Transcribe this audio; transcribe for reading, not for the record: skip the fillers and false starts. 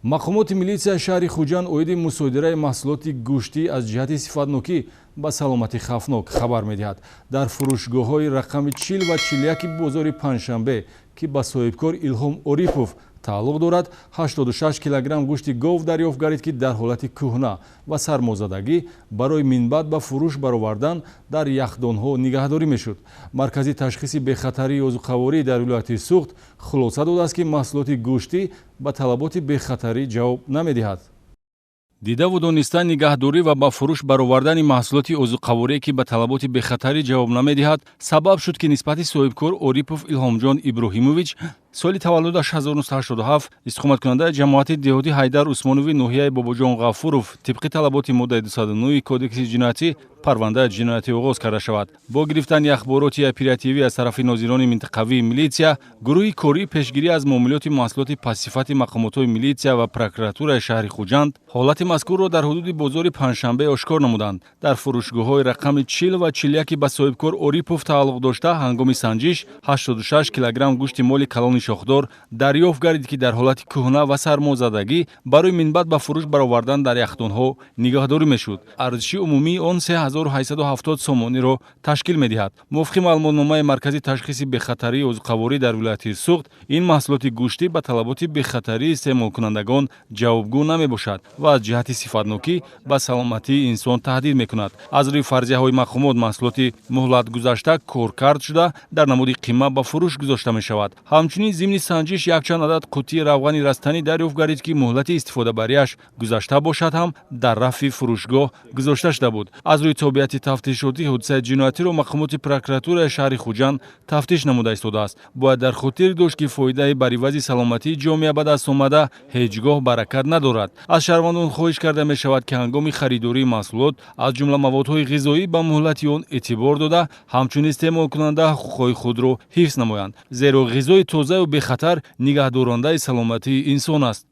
Мақомоти милитсияи шаҳри Хуҷанд оиди мусодираи маҳсулоти гӯштӣ аз ҷиҳати сифатнокӣ ба саломатӣ хавфнок хабар медиҳад. Дар фурӯшгоҳҳои рақами 40 ва 41 бозори Панҷшанбе, ки ба соҳибкор Илҳом Орипов тааллуқ дорад, 86 килограмм гӯшти гов дарёфт гардид, ки дар ҳолати кӯҳна ва сармозадагӣ барои минбаъд ба фурӯш баровардан дар яхдонҳо нигаҳдорӣ мешуд. Маркази ташхиси бехатарии озуқаворӣ дар вилояти Суғд хулоса додааст, ки маҳсулоти гӯштӣ ба талаботи бехатарӣ ҷавоб намедиҳад. Дидаву дониста нигаҳдорӣ ва ба фурӯш баровардани маҳсулоти озуқаворие, ки ба талаботи бехатарӣ ҷавоб намедиҳад, сабаб шуд, ки нисбати соҳибкор Орипов Илҳомҷон Иброҳимович, соли таваллудаш 1987, истиқоматкунандаи ҷамоати деҳоти Ҳайдар Усмонови ноҳияи Бобоҷон Ғафуров, тибқи талаботи моддаи 209 Кодекси ҷиноятӣ парвандаи ҷиноятӣ оғоз карда шавад. Бо гирифтани ахбороти оперативӣ аз тарафи нозирони минтақавии милитсия, гурӯҳи кории пешгирӣ аз муомилоти маҳсулоти пастсифати мақомотҳои милитсия ва прокуратураи шаҳри Хуҷанд ҳолати мазкурро дар ҳудуди бозори Панҷшанбе ошкор намуданд. Дар фурӯшгоҳҳои рақами 40 ва 41 ба соҳибкор Орипов тааллуқ дошта, ҳангоми санҷиш 86 килограмм гӯшти моли калони шохдор дарёфт гардид, ки дар ҳолати кӯҳна ва сармозадагӣ барои минбаъд ба фурӯш баровардан дар яхдонҳо нигаҳдорӣ мешуд. Арзиши умумии он 3870 сомониро ташкил медиҳад. Мувофиқи маълумотномаи Маркази ташхиси бехатарии озуқаворӣ дар вилояти Суғд, ин маҳсулоти гӯштӣ ба талаботи бехатарии истеъмолкунандагон ҷавобгӯ намебошад ва аз ҷиҳати сифатнокӣ ба саломатии инсон таҳдид мекунад. Аз рӯи фарзияҳои мақомот, маҳсулоти муҳлатгузашта коркард шуда, дар намуди қима ба фурӯш гузошта мешавад. Ҳамчунин, зимни санҷиш якчанд адад қуттии равғани растанӣ дарёфт гардид, ки муҳлати истифодабарияш гузашта бошад ҳам, дар рафи фурӯшгоҳ гузошта шуда буд. Аз рӯи тобеияти тафтишотӣ ҳодисаи ҷиноятиро мақомоти прокуратураи шаҳри Хуҷанд тафтиш намуда истодааст. Бояд дар хотир дошт, ки фоидаи бар ивази саломатии ҷомеа ба даст омада ҳеҷ гоҳ баракат надорад. Аз шаҳрвандон хоҳиш карда мешавад, ки ҳангоми харидории маҳсулот, аз ҷумла маводҳои ғизоӣ, ба муҳлати он эътибор дода, ҳамчун истеъмолкунанда ҳуқуқҳои худро ҳифз намоянд, зеро ғизои тозаю бехатар нигаҳдорандаи саломатии инсон аст.